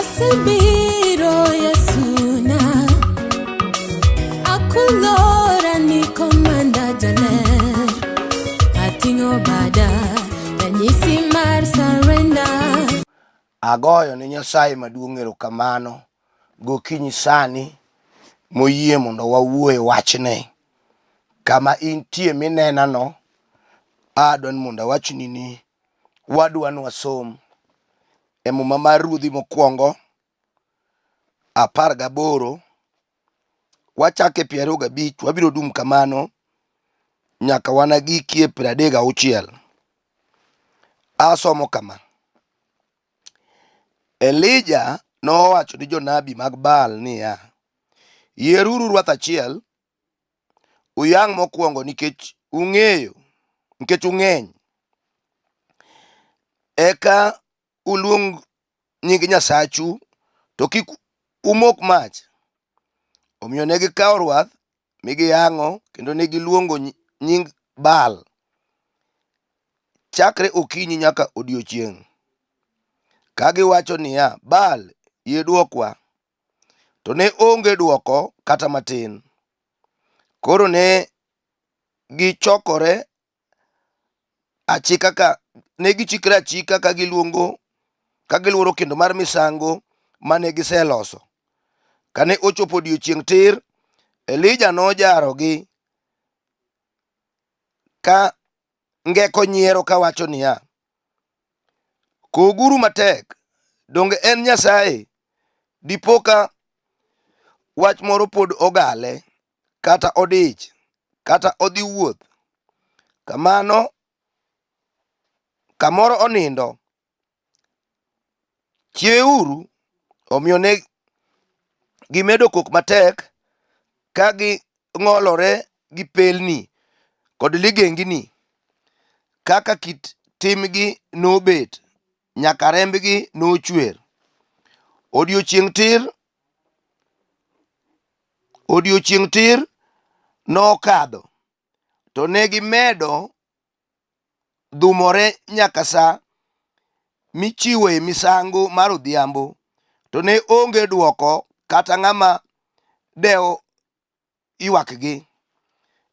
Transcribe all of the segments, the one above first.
Asebiro Yesuna, akulora ni komanda jaler, ating'o bada ranyisi mar surrender. Agoyo ne Nyasaye maduong' erokamano gokinyi sani moyie mondo wawuo e wachne. Kama intie minenano, adwa ni mondo awachni ni wadwa ni wasom e muma mar Ruodhi mokwongo 18 wachake 25 wabiro dum kamano nyaka wanagikie 36. Asomo kama. Elija nowacho ni jonabi mag Baal niya, Yieruru rwath achiel uyang' mokwongo nikech ung'eyo nikech ung'eny. Eka uluong nying nyasachu to kik umok mach. Omiyo ne gikawo rwath mi giyang'o kendo ne giluongo nying Baal chakre okinyi nyaka odiechieng', ka giwacho niya, Baal, yie dwokwa. To ne onge dwoko kata matin. Koro ne gichokore achika ka ne gichikre achika ka giluongo ka giluoro kendo mar misango mane giseloso. Kane ochopo odiechieng' tir, Elija nojarogi ka ngeko nyiero kawacho niya, Koguru matek, donge en Nyasaye? Dipo ka wach moro pod ogale, kata odich, kata odhi wuoth. Kamano kamoro onindo. Chieuru! Omiyo ne gimedo kok matek ka ging'olore gi pelni kod ligengini kaka kit timgi nobet nyaka rembgi nochwer. Odiechieng' tir odiechieng' tir nokadho, to ne gimedo dhumore nyaka sa michiwoe misango mar odhiambo, to ne onge dwoko kata ng'ama dewo ywakgi.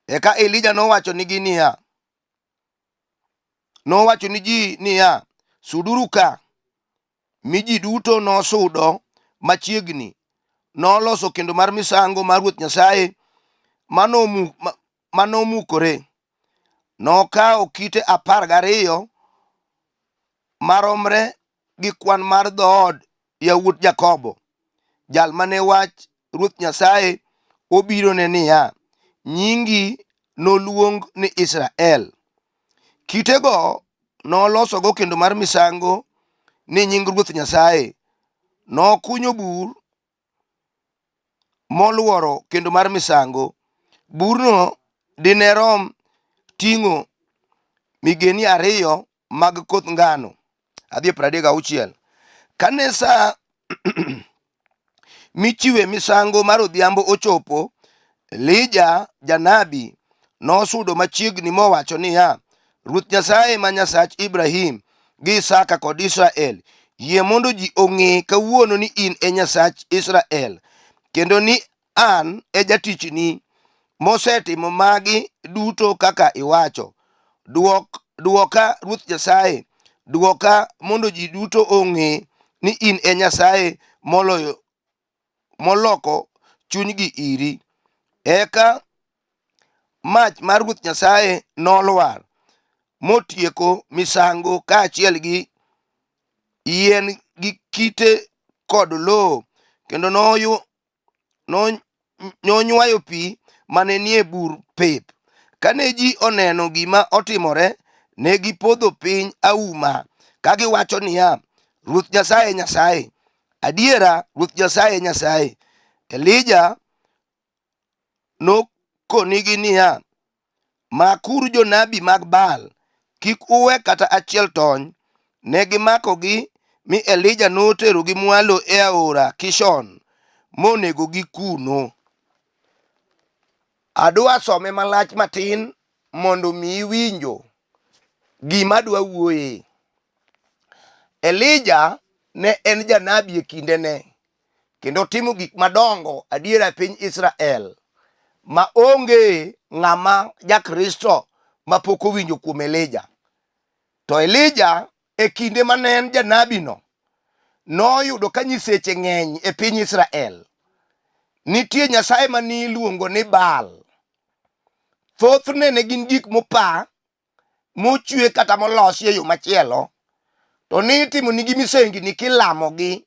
Eka Elija nowacho nigi niya, nowacho ni ji niya, suduru ka, mi ji duto nosudo machiegni. Noloso kendo mar misango mar Ruoth Nyasaye manomukore. Nokawo kite 12 maromre gi kwan mar dhood yawuot Jakobo, jal mane wach Ruoth Nyasaye obirone niya, nyingi noluong ni Israel. Kitego nolosogo kendo mar misango ni nying Ruoth Nyasaye. Nokunyo bur molworo kendo mar misango. Burno dine rom ting'o migeni ariyo mag koth ngano. Adhi e 36. Kane sa michiwe misango mar odhiambo ochopo, Elija janabi nosudo machiegni mowacho niya, Ruoth Nyasaye ma Nyasach Ibrahim gi Isaka kod Israel, yie mondo ji ong'e kawuono ni in e Nyasach Israel, kendo ni an e jatichni mosetimo magi duto kaka iwacho. Dwok, dwoka Ruoth Nyasaye, dwoka mondo ji duto ong'e ni in e Nyasaye moloyo moloko chunygi iri. Eka mach mar Ruoth Nyasaye nolwar motieko misango kaachiel gi yien gi kite kod lowo kendo noyu nonywayo pi mane nie bur pep. Kane ji oneno gima otimore, ne gipodho piny auma ka giwacho niya, Ruoth Nyasaye Nyasaye, adiera Ruoth Nyasaye Nyasaye. Elija nokonigi niya, Makuru jonabi mag Baal, kik uwe kata achiel tony. Ne gimakogi mi Elija noterogi mwalo e aora Kishon monegogi kuno. Adwa some malach matin mondo mi iwinjo gima adwa wuoye. Elija ne en janabi e kindene kendo timo gik madongo adiera e piny Israel ma onge ng'ama jakristo ma pok owinjo kuom Elija. To Elija e kinde ma ne en janabino noyudo ka nyiseche ng'eny e piny Israel. Nitie nyasaye ma niluongo ni Baal. Thothne ne gin gik mopa mochwe kata molosi e yo machielo, to nitimo nigi misengini kilamogi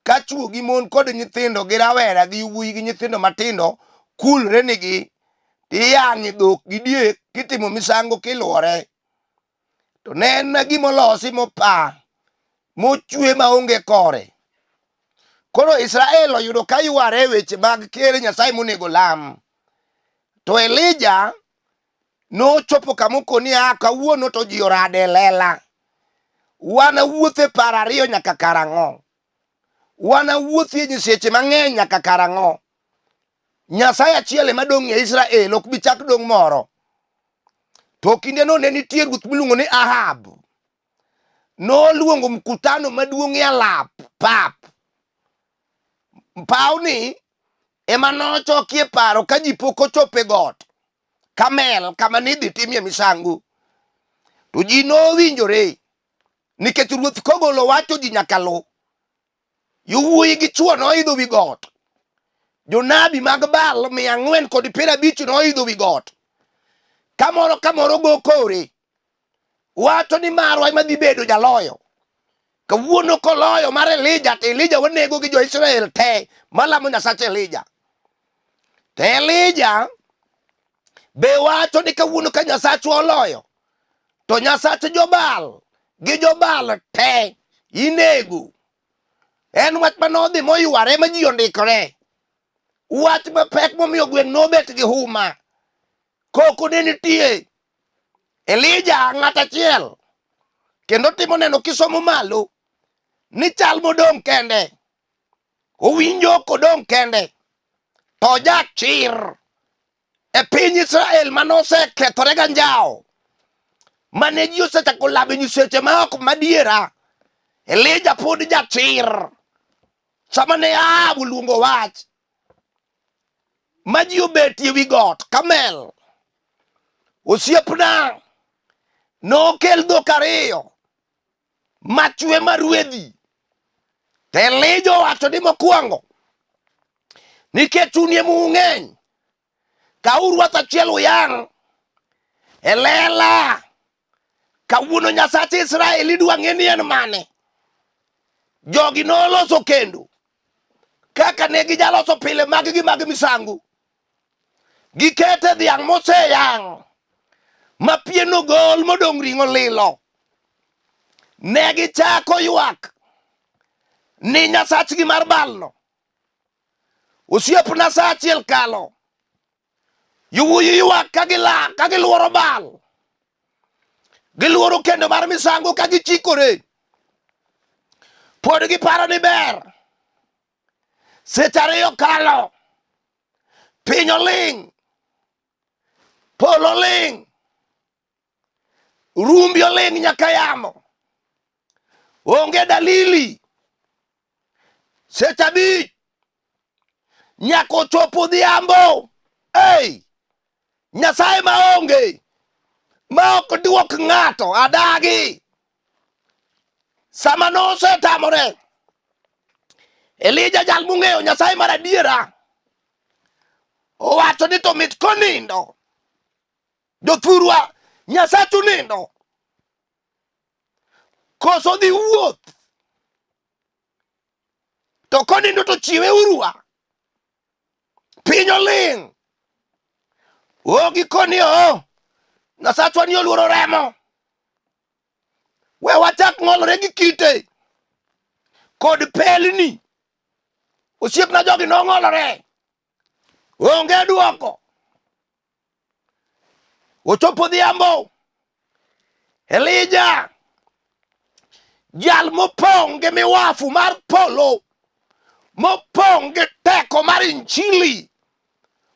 ka chwo gi mon kod nyithindo gi rawera gi yawuoyi gi nyithindo matindo kulre nigi tiyang'e dhok gi diek kitimo misango kiluore. To ne en gima olosi mopa mochwe maonge kore. Koro Israel oyudo ka yware e weche mag kere Nyasaye monego lam. To Elija nochopo kama okoni a kawuono to ji orade e lela. Wan awuotho e par ariyo nyaka karang'o? Wan awuothie nyiseche mang'eny nyaka karang'o? Nyasaye achiel ema dong' e Israel, ok bi chak dong' moro. To kindeno ne nitie ruoth miluongo ni Ahab. Noluongo mkutano maduong' e alap pap. Pawni ema nochokie paro ka ji pok ochopo e got Kamel kama nidhi timie misango. To ji nowinjore nikech ruoth kogolo wach to ji nyaka luw. Yowuoyi gi chwo noidho wi got. Jonabi mag Baal 450 noidho wi got. Kamoro kamoro go kore. Wacho ni marwa ema dhi bedo jaloyo. Kawuono koloyo mar Elija to Elija wanego gi jo-Israel te malamo Nyasach Elija. To Elija be wacho ni kawuono ka Nyasachwa oloyo to Nyasach Jobal gi Jobal te inego. En wach mane odhi moyware ma ji ondikore. Wach mapek momiyo gweng' nobet gi huma. Koko ne nitie. Elija ng'at achiel kendo timo neno kisomo malo ni chal modong' kende owinjo kodong' kende to jachir e piny Israel mane osekethore ga njawo mane ji osechako lamo nyiseche ma ok madiera Elija pod jachir sama ne Ahab oluongo wach ma ji obetie wi got Kamel. Osiepna nokel dhok ariyo machwe ma ruedhi. To Elija owacho ni mokwongo, nikech un ema ung'eny, kawuru rwath achiel uyang' e lela. Kawuono Nyasach Israel idwa ng'e ni en mane. Jogi noloso kendo kaka ne gijaloso pile mag-gi mag misango. Gikete dhiang' moseyang' ma pien ogol modong' ring'o lilo. Ne gichako ywak ni nyasachgi mar Baalno. Osiepna sa achiel kalo. Yowuoyi ywak ka gila ka giluoro Baal. Giluoro kendo mar misango ka gichikore. Pod giparo ni ber. Seche ariyo kalo. Piny oling'. Polo oling'. Rumbi oling' nyaka yamo. Onge dalili. Seche 5 nyaka ochop odhiambo. Ei, Nyasaye maonge ma ok duok ng'ato adagi. Sama nosetamore, Elija jal mong'eyo Nyasaye mar adiera owacho ni to mit konindo. Jothurwa, Nyasachu nindo koso dhi wuoth? To konindo to chiwe urua. Piny oling'. O gikoni o Nyasachwa ni oluoro remo. We wachak ng'olore gi kite kod pelni. Osiepna jogi nong'olore. Onge duoko. Ochopo odhiambo, Elija jal mopong' gi miwafu mar polo, mopong' gi teko mar injili,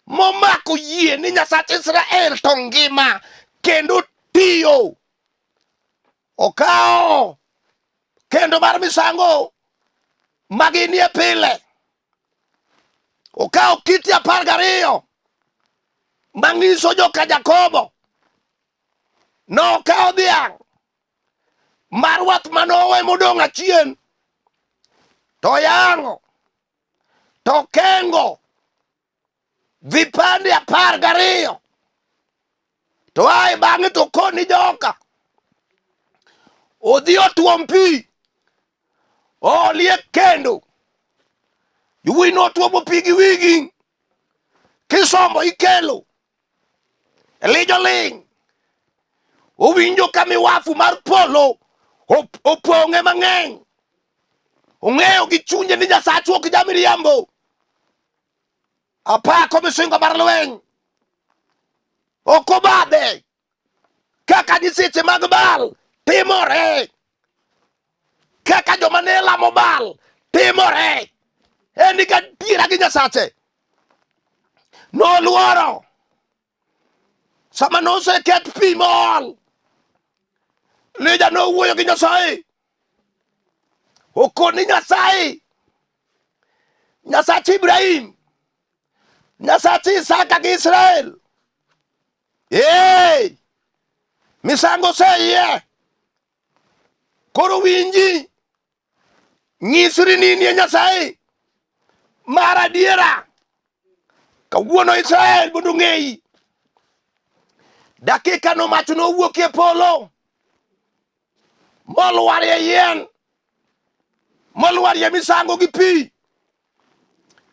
momako yie ni Nyasach Israel to ngima kendo tiyo. Okawo Kendo mar misango maginie pile. Okawo kite 12 manyiso joka Jakobo. Nokawo dhiang' mar wath manowe modong' achien to yang'o to kengo vipande 12 to ae bang'e to koni joka odhi otuom pi oolie kendo yawuoyi notuomo pi gi wigi kisombo ikelo Elija ling' owinjo ka miwafu mar polo opong'e mang'eny ong'eyo gi chunye ni Nyasachwa ok jamiriambo apako misingo mar lweny ok obadhe kaka nyiseche mag Baal timore kaka joma ne lamo Baal timore en gadiera gi Nyasache noluoro sama noseket pi mool Elija nowuoyo gi Nyasaye okoni Nyasaye Nyasach Ibrahim Nyasach Isaka gi Israel Ee, misango oseyie koro winji nyisri ni inie Nyasaye mar adiera kawuono Israel mondo ong'eyi dakika no mach nowuok e polo molwarie yien molwarie misango gi pi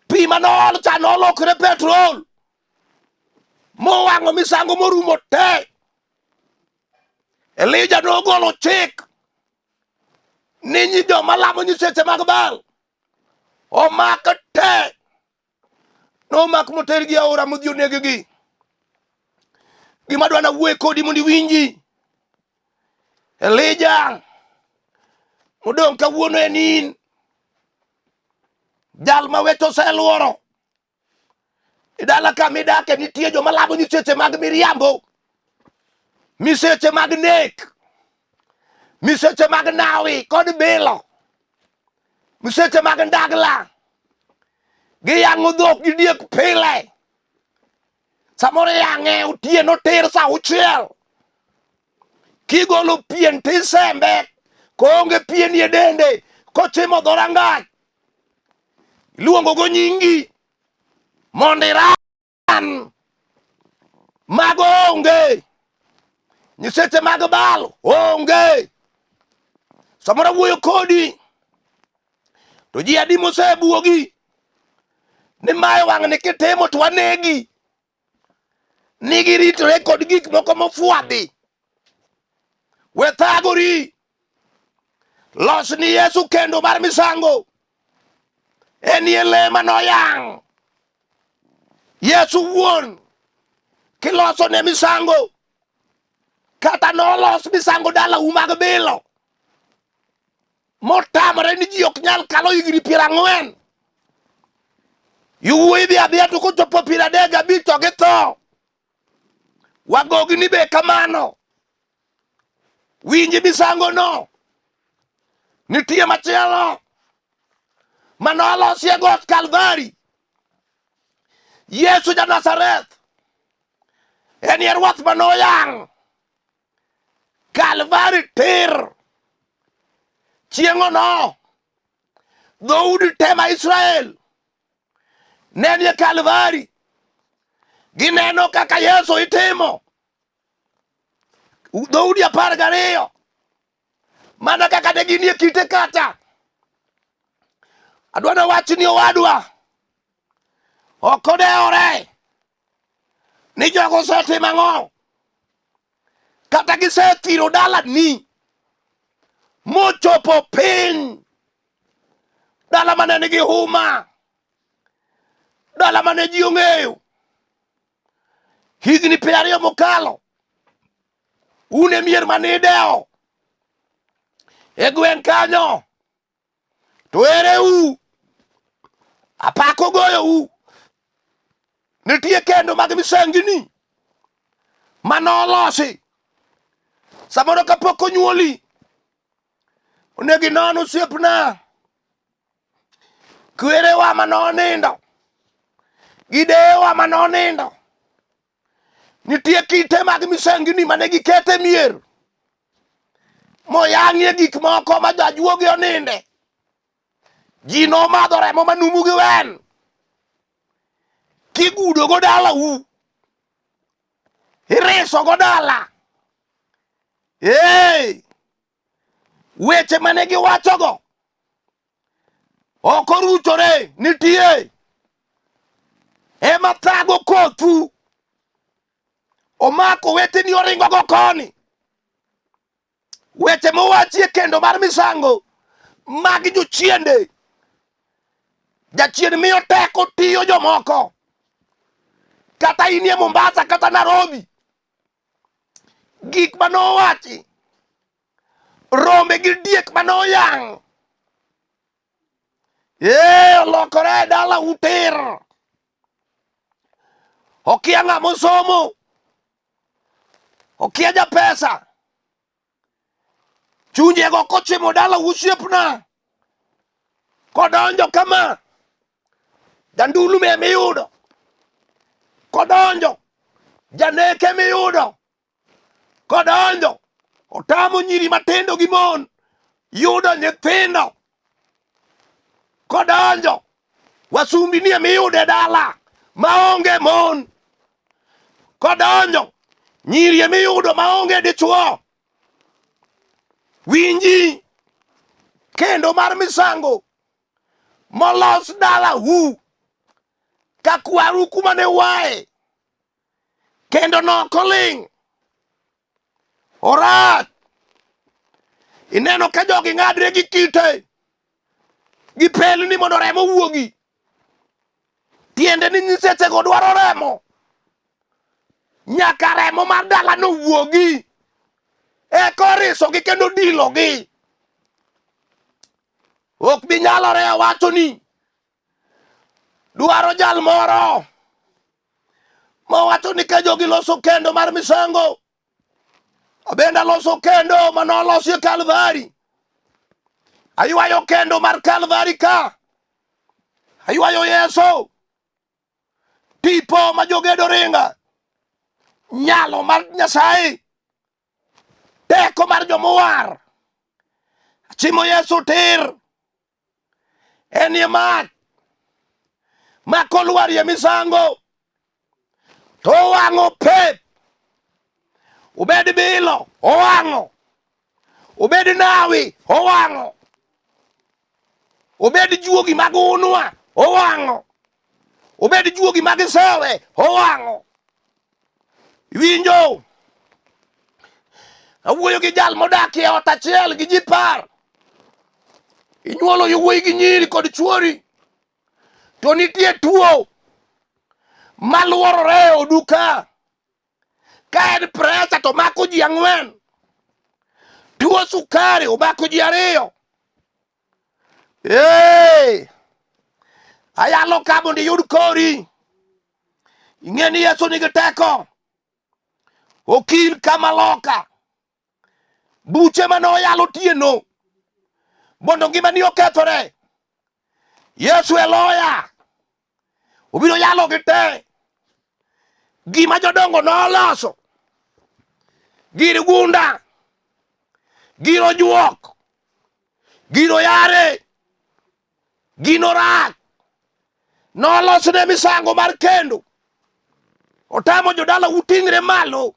pi manool cha nolokre petrol mowang'o misango morumo te Elija nogolo chik ni nyi joma lamo nyiseche mag Baal omak te nomak motergi aora modhi oneggi gima dwa nawuoye kodi mondo iwinji Elija modong' kawuono en in jal ma weche oseluoro e dala kama idake nitie joma lamo nyiseche mag miriambo miseche mag nek miseche mag nawi kod bilo miseche mag ndagla giyang'o dhok gi diek pile samoro iyang'e otieno tir sa auchiel kigolo pien tisembe koonge pien e dende kochimo dhorangach iluongo go nyingi mondo iran mago onge nyiseche mag Baal onge samoro awuoyo kodi to ji adi mosebuogi ni mae wang'ni kitimo to wanegi ni giritore kod gik moko mofwadhi we thagori los ni Yesu kendo mar misango enie le manoyang' Yesu wuon kiloso ne misango kata nolos misango dalau mag bilo motamore ni ji ok nyal kalo higni 40 yowuoyi dhi adhiya to kochopo 35 to githo wagogi ni be kamano winji misango no nitie machielo manolosi e got Kalvari Yesu ja Nazareth en e ruoth manoyang' Kalvari tir chieng'ono dhoudi te ma Israel ne nie Kalvari gineno kaka Yesu itimo dhoudi 12 mana kaka ne ginie kite kata adwa nawach ni owadwa ok odewore ni jogo osetimo ang'o kata gisethiro dalani mochopo piny dala mane nigi huma dala mane ji ong'eyo higni 20 mokalo un e mier mane idewo e gweng' kanyo to ere u apako goyou nitie kendo mag misengini manolosi samoro kapok onyuoli. Onego inon osiepna. Kwerewa ma nonindo gi deyewa ma nonindo nitie kite mag misengini mane giketo e mier moyang'ie gik moko ma jajuogi oninde. Ji nomadho remo manumu gi wen kigudo go dalau iriso go dala. Hey! Weche mane giwachogo ok oruchore, nitie ema thago kothu omako weteni oringogo koni. Weche mowachie kendo mar misango mag jochiende, jachien miyo teko tiyo jomoko, kata inie Mombasa kata Nairobi, gik mane owachi, rombe gi diek mane oyang', ee olokore e dala utir. Okia ng'ama osomo, okia japesa, chunjego kochimo dala osiepna kodonjo kama jandulume miyudo kodonjo janeke miyudo kodonjo otamo nyiri matindo gi mon yudo nyithindo kodonjo wasumbini emiyudo e dala maonge mon kodonjo nyiri emiyudo maonge dichwo winji kendo mar misango molos dala hu ka kwaru kuma ne wae kendo nokoling' orach ineno ka jogi ng'adre gi kite gi pelni mondo remo owuogi tiende ni nyisechego dwaro remo nyaka remo mar dalano wuogi eka orisogi kendo dilogi ok bi nyalore awacho ni dwaro jal moro mowacho ni ka jogi loso kendo mar misango abende aloso kendo mane olosi e Kalvari aywayo kendo mar Kalvari ka aywayo Yesu tipo ma jogedo ringa nyalo mar Nyasaye teko mar jomowar achimo Yesu tir enie mach ma kolwarie misango to owang'o pep obed bilo owang'o obed nawi owang'o obed juogi mag unwa owang'o obed juogi mag sewe owang'o Iwinjo? Awuoyo gi jal modak e ot achiel gi ji par. Inyuolo yowuoyi gi nyiri kod chuori. To nitie tuo maluorore e odu ka. Ka en presa to mako ji ang'wen. Tuo sukari omako ji ariyo. Hey! Ayalo ka mondo iyud kori. Ing'e ni Yesu nigi teko. Okil kama loka. Buche mane oyalo otieno mondo ngimani okethore. Yesu e loya. Obiro yalo gi te. Gima jodongo noloso. Gir gunda. Gir ojuok. Gir oyare. Gino rach. Nolosne misango mar kendo. Otamo jodala uting're malo.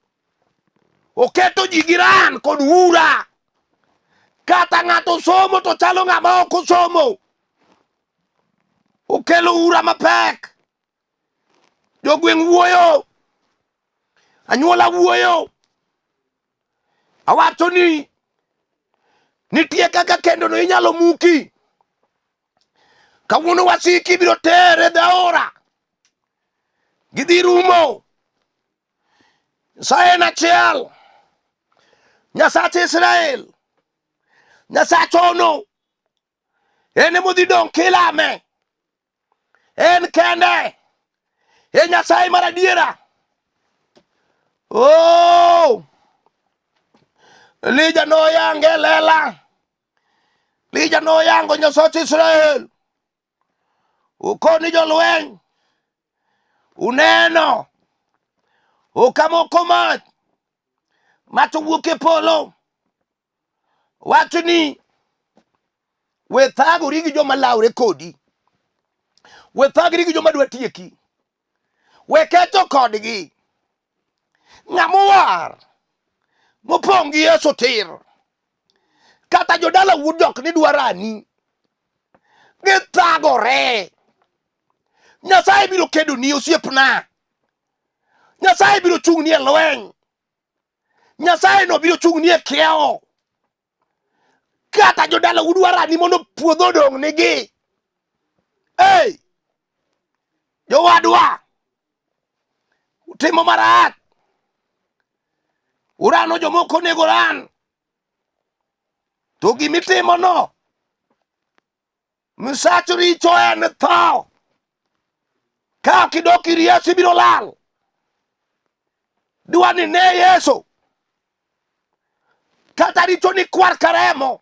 Oketo ji gi ran kod ura. Kata ng'ato somo to chalo ng'ama ok osomo. Okelo ura mapek. Jogweng' wuoyo. Anyuola wuoyo. Awacho ni nitie kaka kendono inyalo muki. Kawuono wasiki biro tere dhaora. Gidhi rumo. Nyasaye en achiel. Nyasach Israel. Nyasach ono. En emodhi dong' kilame. En kende. E Nyasaye mar adiera. Oh! Elija noyange lela. Lija noyango Nyasach Israel. Ukoni jolweny. Uneno. Okamoko mach. Mach owuok e polo. Wacho ni we thagori gi joma lawre kodi. We thagri gi joma dwa tieki. We ketho kodgi. Ng'ama owar mopong' gi Yesu tir. Kata jodala wuod jok ni dwa rani. Githagore. Nyasaye biro kedo ni osiepna. Nyasaye biro chung' ni e lweny. Nyasaye no biro chung' ni e kiewo. Kata jodala udwa rani mondo puodho odong' nigi. Hey! Jowadwa, utimo marach. Urano jomoko onego ran. To gimitimo no, misach richo en tho. Ka ok idok ir Yesu ibiro lal. Dwa ni ne Yesu. Kata richo ni kwar ka remo.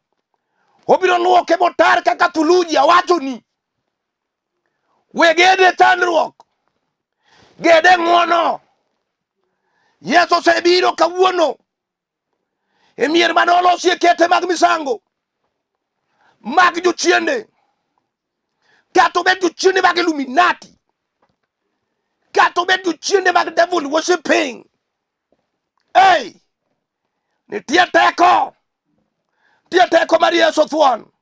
Obiro luoke motar kaka thuluji awachoni. We gede chandruok. Gede ng'wono. Yesu osebiro kawuono e mier mane olosie kete mag misango mag jochiende kata obed jochiende mag Illuminati kata obed jochiende mag devil worshiping. Hey, nitie teko, nitie teko mar Yesu thuon,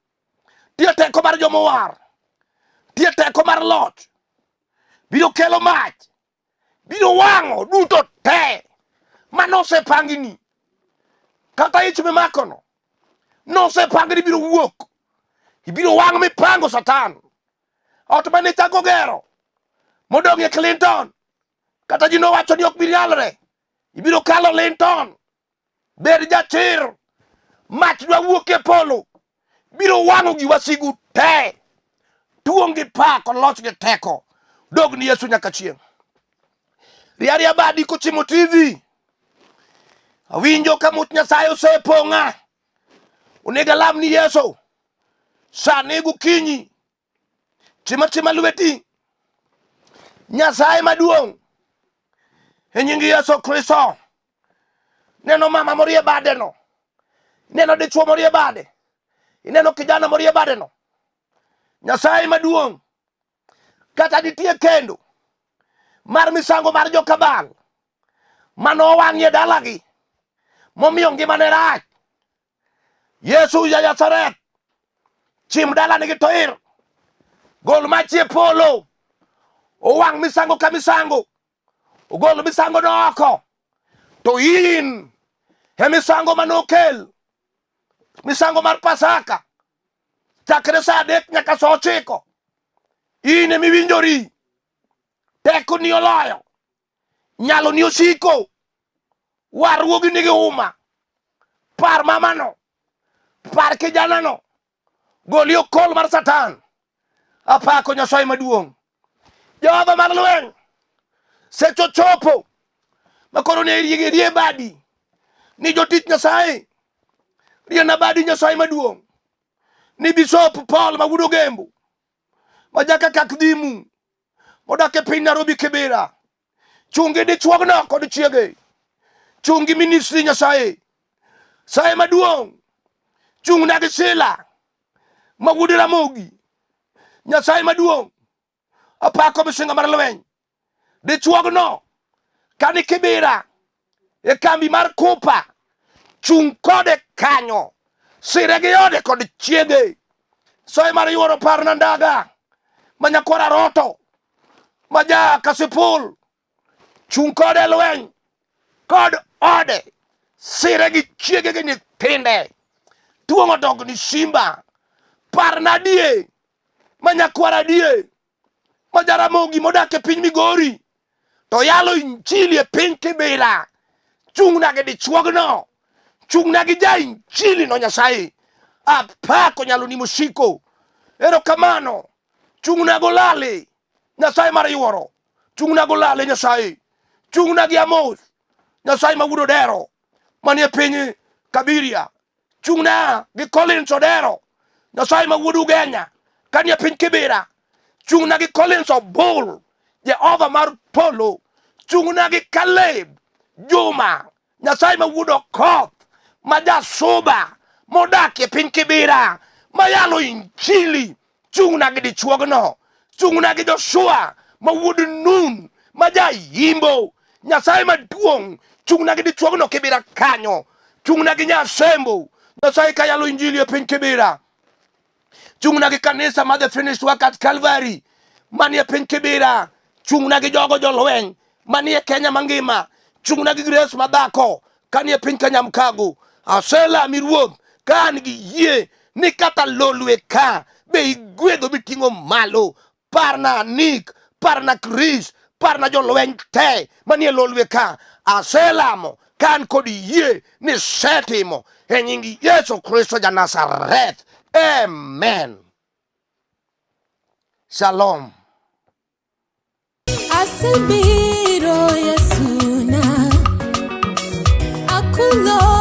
nitie teko mar jomowar, nitie teko mar loch biro kelo mach biro wang'o duto te manosepangni kata ich mimakono nosepangni biro wuok ibiro wang' mipango Satan ot mane ichako gero modong' e Clinton kata ji nowacho ni ok bi nyalre ibiro kalo Clinton Bed jachir, mach dwa wuok e polo, biro wang'o gi wasigu te. Tuong' gi pak, loch gi teko, dog ni Yesu nyaka chieng'. Riaria badi kochimo TV. Awinjo ka much Nyasaye osepong'a. Onego alam ni Yesu sani gokinyi. Tima tima lweti. Nyasaye maduong' e nying Yesu Kristo. Neno mama morie bade no. Neno dichuo morie bade. Ineno kijana morie bade no. Nyasaye maduong' kata nitie kendo mar misango mar jokabal mane owang'ie dalagi momiyo ngimane rach. Yesu ja Nazareth, chim dalani gi toir, gol mach e polo, owang' misango ka misango, ogol misango no oko. To in e misango mane okel, misango mar Pasaka, chakre sa 3 nyaka sa 9, in emiwinjori, tekoni oloyo, nyaloni osiko, warruogi nigi huma. Par mamano, par kijanano, golie okol mar Satan. Apako Nyasaye maduong'. Jehova mar lweny, seche ochopo ma koro ne rie badi ni jotich Nyasaye, riena badi Nyasaye maduong' ni Bishop Paul ma wuod Ogembo ma jaka Kakdhimu modak e piny Nairobi Kibera. Chungi dichuogno kod chiege, chungi ministry Nyasaye, Nyasaye maduong', chung'na gi Sila ma wuod Ramogi. Nyasaye maduong', apako misinga mar lweny. Dichuogno kani Kibera e kambi mar Kupa, chung' kode kanyo, sire gi ode kod chiege. Nyasaye mar yuoro parna ndaga ma nyakwara Roto ma ja Kasipul, chung' kode e lweny kod ode, sire gi chiege gi nyithinde. Tuong' odog ni simba, parna die ma nyakwara die ma Jaramogi modak e piny Migori to yalo injili e piny Kibera. Chung'na gi dichuogno, chung'na gi ja injili no Nyasaye. Apako nyaloni mosiko. Erokamano. Chung'na golale Nyasaye mar yuoro. Chung'na golale Nyasaye. Chung'na gi Amos Nyasaye ma wuod Odero manie piny Kabiria. Chung'na gi Collins Odero. Nyasaye ma wuod Ugenya kanie piny Kibera, chung'na gi Collins Obul, Jehova mar polo, chung'na gi Caleb Juma, Nyasaye ma wuod Okoth, ma jasuba modak e piny Kibera, mayalo injili, chung'na gi dichuogno, chung'na gi Joshua ma wuod Nun ma jayimbo, Nyasaye maduong', chung'na gi dichuogno Kibera kanyo, chung'na gi Nyasembo, Nyasaye kayalo injili e piny Kibera, chung'na gi kanisa mar The Finished Work at Calvary manie piny Kibera, chung'na gi jogo jolweny manie Kenya mangima, chung'na gi Grace madhako kanie piny Kanyamkago. Aselami Ruoth ka an gi yie ni kata lolwe ka be igwedho miting'o malo. Parna Nick, parna Chris, parna jolweny te manie lolwe ka. Aselamo ka an kod yie ni setimo e nying Yesu Kristo ja Nazareth. Amen. Shalom. Asebiro Yesu na akulora.